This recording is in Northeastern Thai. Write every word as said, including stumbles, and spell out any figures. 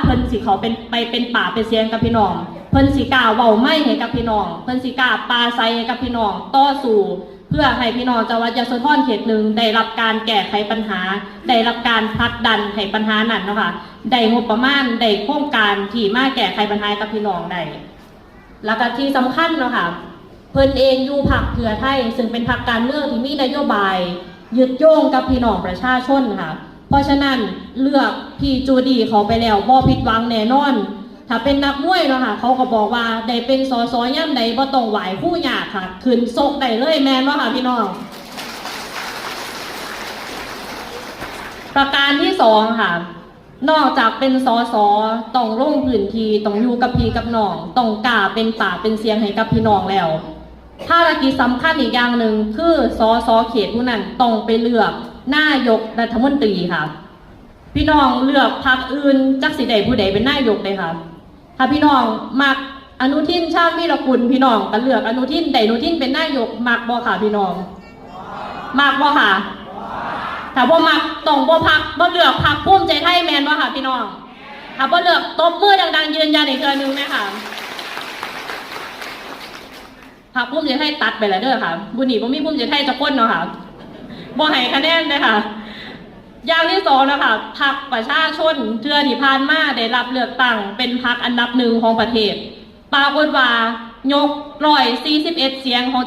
เพิ่นสิเข้าเป็นไปเป็นปากเป็นเสียงกับพี่น้อง เพิ่นสิกล้าเว้าไมค์ให้กับพี่น้อง เพิ่นสิกล้าปราศรัยให้กับพี่น้อง ต่อสู้เพื่อให้พี่น้องจังหวัดยโสธรเขตหนึ่งได้รับการแก้ไขปัญหา ได้รับการผลักดันให้ปัญหานั้นเนาะค่ะ ได้งบประมาณ ได้โครงการที่มาแก้ไขปัญหากับพี่น้องได้ แล้วก็ที่สำคัญเนาะค่ะ เพิ่นเองอยู่พรรคเพื่อไทย ซึ่งเป็นพรรคการเมืองที่มีนโยบายยึดโยงกับพี่น้องประชาชนค่ะ เพราะฉะนั้นเลือกพี่จูดีเข้าไปแล้วบ่ผิดหวังแน่นอน ถ้าเป็นนักมวยเนาะค่ะ เขาก็บอกว่าได้เป็นสสยามใดบ่ต้องไหว้ครูยากค่ะ ขึ้นชกได้เลยแม่นบ่ค่ะพี่น้อง ประการที่สองค่ะ นอกจากเป็นสสต้องลงพื้นที่ ต้องอยู่กับพี่กับน้อง ต้องกล้าเป็นปากเป็นเสียงให้กับพี่น้องแล้ว ภารกิจสำคัญอีกอย่างหนึ่งคือสสเขตผู้นั้นต้องไปเลือกนายกรัฐมนตรีค่ะ พี่น้องเลือกพรรคอื่นจักสิได้ผู้ใดเป็นนายกเลยค่ะ ถ้าพี่น้องมักอนุทินชาญวีรกูล พี่น้องก็เลือกอนุทิน ได้อนุทินเป็นนายก มักบ่ค่ะพี่น้อง มักบ่ค่ะ ถ้าบ่มักต้องบ่พักบ่เลือกพรรคภูมิใจไทยแม่นบ่ค่ะพี่น้อง ถ้าบ่เลือกตบมือดังๆยืนยันอีกเทื่อหนึ่งนะคะ พรรคภูมิใจไทยตัดไปแล้วเด้อค่ะ บุญนี่บ่มีภูมิใจไทยจักคนเนาะค่ะ บ่ให้คะแนนเลยค่ะ อย่างที่สองนะคะ พรรคประชาชนเทื่อที่ผ่านมาได้รับเลือกตั้งเป็นพรรคอันดับหนึ่งของประเทศ ปรากฏว่ายกร้อยสี่สิบเอ็ดเสียงของเจ้า